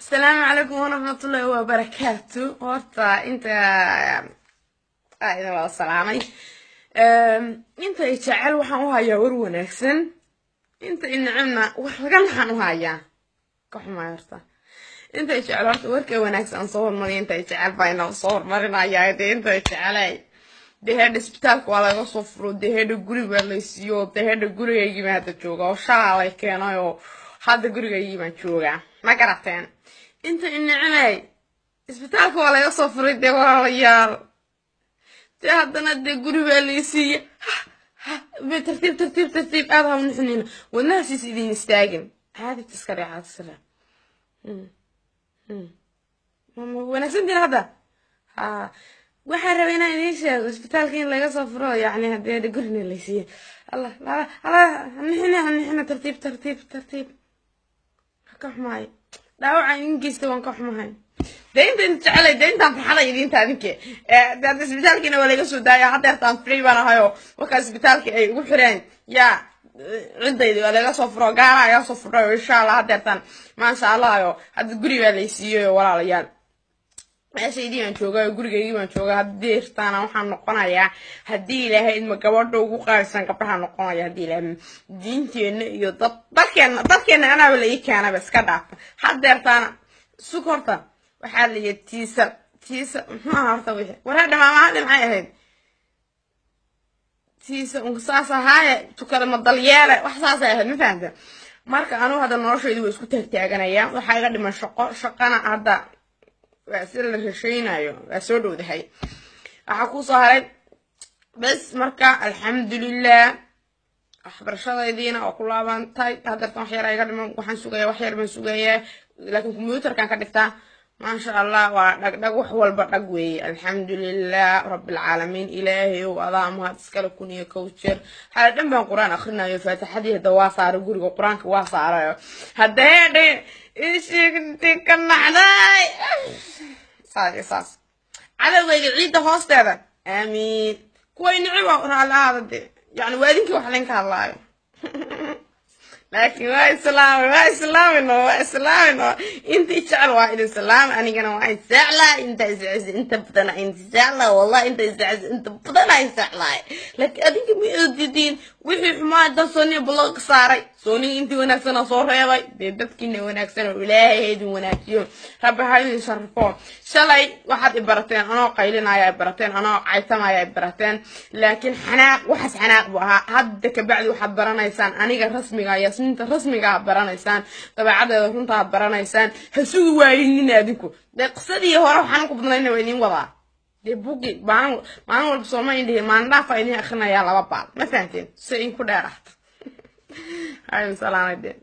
Asalaamu calaykum waraxmatullaahi wabarakaatu. Horta inta aa idin wada salaamay. Inta i jecel waxaan u hayaa war wanaagsan, inta i necebna wax laga naxan u hayaa, ka xumaay. Horta inta i jecel, horta warka wanaagsan aan soo hormariya. Inta i jecel baa inaan soo hormarinayaa. Dee inta i jecelay, dee heedha isbitaalka waa laga soo furo, dee heedha guri baa laysiiyo, dee heedha gurigaygii baan hadda jooga oo shalaa lay keenay oo hadda gurigaygii baan joogaa. Ma garateen? Inta i necebay, isbitaalka waa laga soo furay, dee walaalayaal, dee haddana dee guri baa laysiiye. Tartiib, tartiib, tartiib, aad ha u nixinina, wadnahaasiis idin istaagin. Caadi iska dheh, caadi iska dheh. Wanaagsantiin hadda. Ha, waxaan rabay inaan idiin sheego isbitaalka in laga soo furo, yacni haddii hadda gurina laysiiye. Allah allah allah, hanixina, hanixina, tartiib, tartiib, tartiib. Ha ka xumaay dhaawaca idin geysta, waan ka xumahay. Dee inta idin jecelay, dee intaan farxada idinta adinke, dee hadda isbitaalkiina waa laga soo daaya, haddeertaan free baan ahayo. Markaa isbitaalkii ay igu xireen yaa ciddaydi waa laga soo furo, gaara ayaa soo furdhay oo insha Allah haddeertaan maasha Allah yo hadda guri baa laysiiyey. Oo walaalayaal, meeshaydii baan joogaa oo gurigaygii baan joogaa. Haddii irtaana waxaan noqonayaa, haddii Ilaahay idma, gabadha ugu qaalisan gabdhaha noqonaya, haddii Ilaahay diinteenna iyo dad dalkeenna anaaba la ii keenaba iska dhaafa. Haddeertaana sug, horta waxaa la yihi tiisa tiisa muxuu ahaa horta wixii wareedha maamahadhi maxay ahayd? Tiisa un saas ahaaye, tukada ma dalyeele, wax saasay ahayd, ma fahamta? Marka anugu hadda noloshaydu waa isku taagtaaganaya. Waxaa iga dhiman shaqo, shaqana hadda waa sida la rashaynayo, waa soo dhowdahay. Waxaa kusoo haray bes. Marka alxamdulilah, waxbarashadaydiina waa ku laabantay. Haddeertan wax yar iga dhiman, waxaan sugayaa, wax yar baan sugayaa, laakiin computerkan ka dhigtaa. Maasha Allah, waa dhagdhag, wax walba dhag weeye. Alxamdulilah rabbilcaalamiin. Ilaahay ow, adaa mahad iskale 1001 jeer. Xala dhan baan Qur-aan akrinayo, faatixadii hadda waa saaray, guriga Qur-aanka waa saarayo. Haddee dhe isheegti ka nacday, saas iyo saas. Cadowgayga ciidda hoosteeda, aamiin. Kuway niciba raalli ahaada, dee yani waa idinkii wax layn ka hadlaayo, laakiin waa islaamay, waa islaamino, waa islaamino. Intii jecel waa idin salaam, anigana waa isjeclaa. Inta isjecel inta badana isjeclaa, wallahi inta isjecel inta badana isjeclaay, laakiin adinka ma oodidiin wixii xumaa dan. Sooniya block saaray, Sooniya intii wanaagsana soo reebay. Dee dadkiina wanaagsan oo Ilaahay idin wanaajiyo, Rabbi ha idin sharfo. Shalay waxaad i barateen anoo qaylinaya, i barateen anoo caytamaya, i barateen, laakiin xanaaq, waxaas xanaaq buu ahaa. Hadda kabacdi waxaad baranaysaan aniga rasmiga, Yaasmiinta rasmiga aad baranaysaan, dabeecadeeda runta aad baranaysaan. Ha sugi waayinin adinku. Dee qisadii hore waxaan ku badnayna waa idiin wadaa. Dee bugi maalin maalin walba sooma indhihi, maalin dhaafa idiin akrinayaa laba baal, ma fahanteen? Si idinku dheeraata. Hayn salaamay dee.